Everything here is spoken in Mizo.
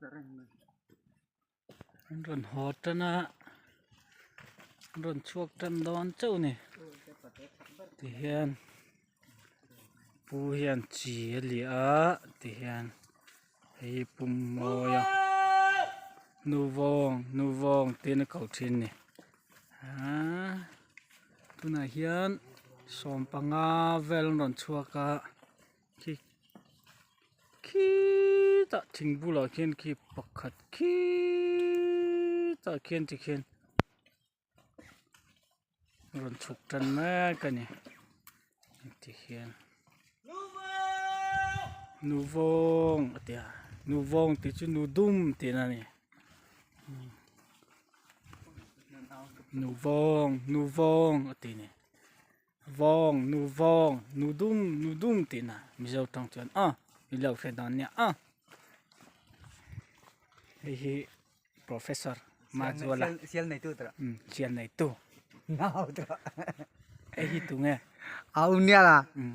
An rawn haw tan a an rawn chhuak tan dawn chauh a ni tihian pu hian chi a liah a tihian hei hi pum mawi a nu vawng nu vawng tiin a ko thin a ni aaa tunah hian sawmpanga vel an rawn chhuak a. Khi khitah thing bulah khian khi pakhat khitah khian tikhian rawn chhuk tan mek a ni tikhian nu vawng a ti a nu vawng tih chu nu dum tihna a ni nu vawng nu vawng a ti a ni. Vawng nu vawng nu dum nu dum tih na mizo tawng chuan a i lo hre dawn nia a hei hi professor Mazuala sial nei tu tawh um sial nei tu nau tawh hei hi tunge au nia la um.